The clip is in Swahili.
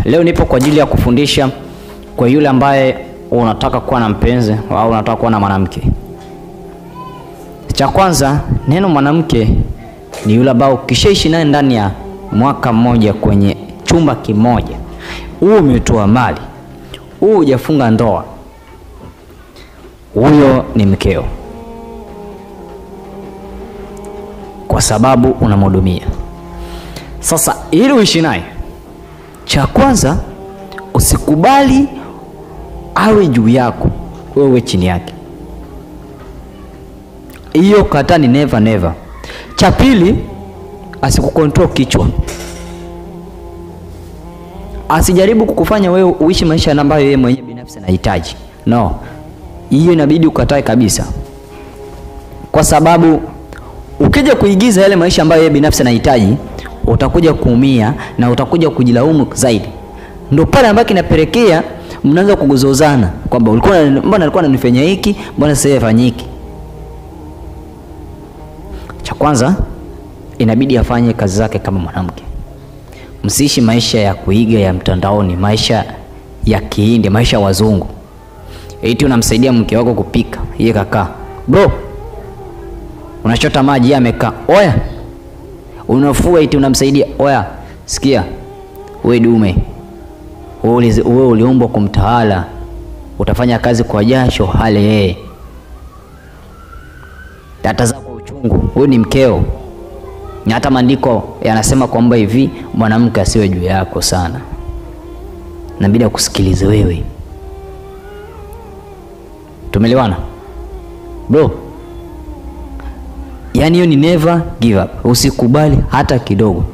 Leo nipo kwa ajili ya kufundisha kwa yule ambaye unataka kuwa na mpenzi au unataka kuwa na mwanamke. Cha kwanza, neno mwanamke ni yule ambao ukishaishi naye ndani ya mwaka mmoja kwenye chumba kimoja, huo umetoa mali, huo hujafunga ndoa, huyo ni mkeo, kwa sababu unamhudumia. Sasa ili uishi naye, cha kwanza usikubali awe juu yako, wewe chini yake. Hiyo kata ni never never. Cha pili, asikukontrol kichwa. Asijaribu kukufanya wewe uishi maisha ambayo yeye mwenyewe binafsi anahitaji. No. Hiyo inabidi ukatae kabisa. Kwa sababu ukija kuigiza yale maisha ambayo yeye binafsi anahitaji, utakuja kuumia na utakuja kujilaumu zaidi. Ndio pale ambapo kinapelekea mnaanza kugozozana kwamba ulikuwa mbona alikuwa ananifanyia hiki, mbona sasa yeye afanye hiki. Cha kwanza, inabidi afanye kazi zake kama mwanamke. Msiishi maisha ya kuiga ya mtandaoni, maisha ya kihindi, maisha ya wazungu. Eti unamsaidia mke wako kupika, yeye kakaa. Bro, unachota maji, yeye amekaa. Oya. Unafua, eti unamsaidia. Oya, sikia. Wewe dume. Wewe uliumbwa kumtawala. Utafanya kazi kwa jasho hale yeye. Tata zako uchungu. Wewe ni mkeo. Na hata maandiko yanasema kwamba hivi mwanamke asiwe juu yako sana. Inabidi akusikilize wewe. Tumeelewana? Bro. Yaani hiyo ni never give up. Usikubali hata kidogo.